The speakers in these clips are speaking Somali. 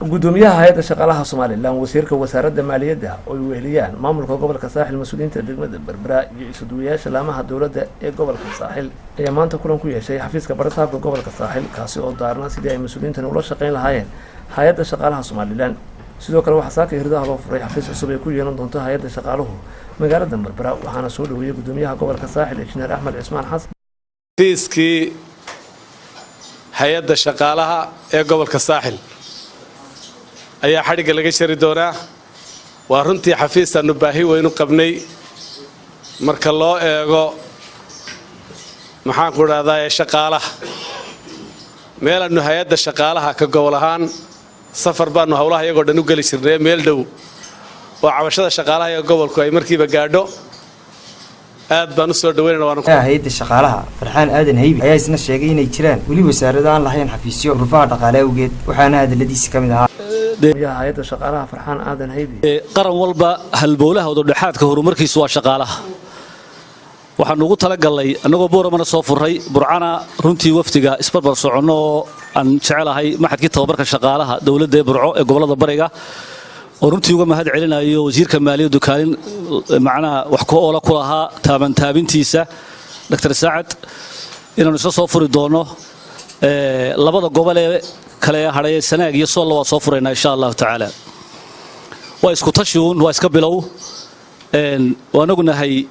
Gudoomiyaha Hay-adda Shaqaalaha Somaliland, wasiirka Wasaaradda Maaliyadda oo ay weheliyaan maamulka gobolka Saaxil, mas-uuliyiinta degmada Berbera iyo isuduwayaasha laamaha dowladda ee gobolka Saaxil ayaa maanta kulan ku yeeshay xafiiska barasaabka gobolka Saaxil, kaasi oo daarna sidii ay mas-uuliyiintan ula shaqeyn lahaayeen Hay-adda Shaqaalaha Somaliland. Sidoo kale, waxaa saaka hirdaha loo furay xafiis cusub ay ku yeelan doonto hay-adda shaqaaluhu magaalada Berbera, waxaana soo dhaweeyey gudoomiyaha gobolka Saaxil, Injineer Axmed Cismaan Xasan. Xafiiskii hay-adda shaqaalaha ee gobolka Saaxil ayaa xadhigga laga jari doonaa. Waa runtii xafiisaannu baahi weynu qabnay marka loo eego, maxaanku idhahdaa, shaqaalaha meelaannu hay-adda shaqaalaha ka gobol ahaan safar baannu howlaha iyagoo dhan u geli jirnay, meel dhow oo cabashada shaqaalaha ee gobolku ay markiiba gaadho. Aad baan usoo dhaweynana. Hay-adda shaqaalaha, Farxaan Aadan Haybi, ayaa isna sheegay inay jiraan weli wasaarado aan lahayn xafiisyo duruufaha dhaqaale awgeed, waxaana hadaladiisi ka mid ahaa: Gudoomiyaha Hay-adda Shaqaalaha, Farxaan Aadan Haybi. Qaran walba halbowlaha udubdhexaadka horumarkiisu waa shaqaalaha. Waxaanu ugu talagalnay annagoo Booramana soo furray, Burcana runtii wafdiga isbarbar soconno oo aan jecelahay maxadkii tababarka shaqaalaha dowladda ee Burco ee gobollada bariga, oo runtii uga mahad celinayo wasiirka maaliyaddu kaalin macnaha wax ku oola ku lahaa taabantaabintiisa, Dr. Saacad, inaannu isla soo furi doonno labada gobol ee kale ee hadhay ee Sanaag iyo Soolla. Waa soo furaynaa, insha Allahu tacaala. Waa isku tashi uun, waa iska bilow. Waan ognahay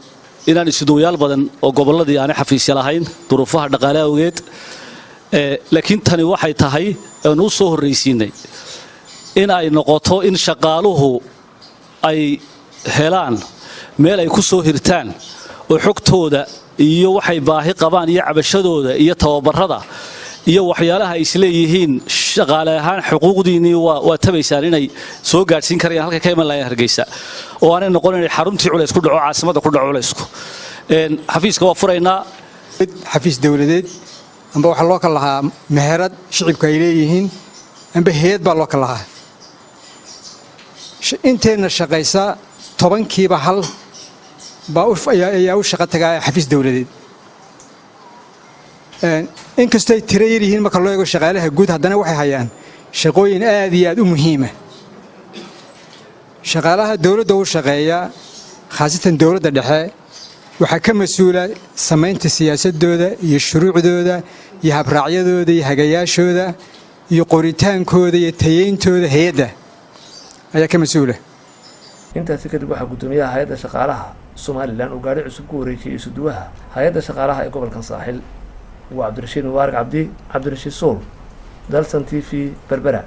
inaan isuduwayaal badan oo gobolladii aanay xafiisya lahayn duruufaha dhaqaale awgeed, laakiin tani waxay tahay aanu u soo horraysiinay in ay noqoto in shaqaaluhu ay helaan meel ay ku soo hirtaan oo xogtooda iyo waxay baahi qabaan iyo cabashadooda iyo tababarada iyo waxyaalaha ay isleeyihiin shaqaale ahaan xuquuqdiinnii waa tabaysaan inay soo gaadhsiin karayaan halkay ka iman lahayn Hargeysa, oo aanay noqon inay xaruntii culays ku dhaco, caasimadda ku dhaco culaysku. Xafiiska waa furaynaa. Xafiis dowladeed amba waxaa loo kala lahaa meherad shicibku ay leeyihiin amba hay-ad baa loo kala lahaa. Inteenna shaqaysa 10kiiba hal baa ayaa u shaqo tagaa xafiis dowladeed. Inkastoo ay tiro yar yihiin marka loo eego shaqaalaha guud, haddana waxay hayaan shaqooyin aad iyo aad u muhiima. Shaqaalaha dowladda u shaqeeya, khaasatan dowladda dhexe, waxaa ka mas-uula samaynta siyaasadooda iyo shuruucdooda iyo habraacyadooda iyo hagayaashooda iyo qoritaankooda iyo tayeyntooda hay-adda ayaa ka mas-uula. Intaasi kadib, waxaa guddoomiyaha Hay-adda Shaqaalaha Somaliland uu gaadhi cusub ku wareejiyey isuduwaha hay-adda shaqaalaha ee gobolkan Saaxil. Waa Cabdirashiid Mubaarak Cabdi, Cabdirashiid Suul, Dalsan TV, Berbera.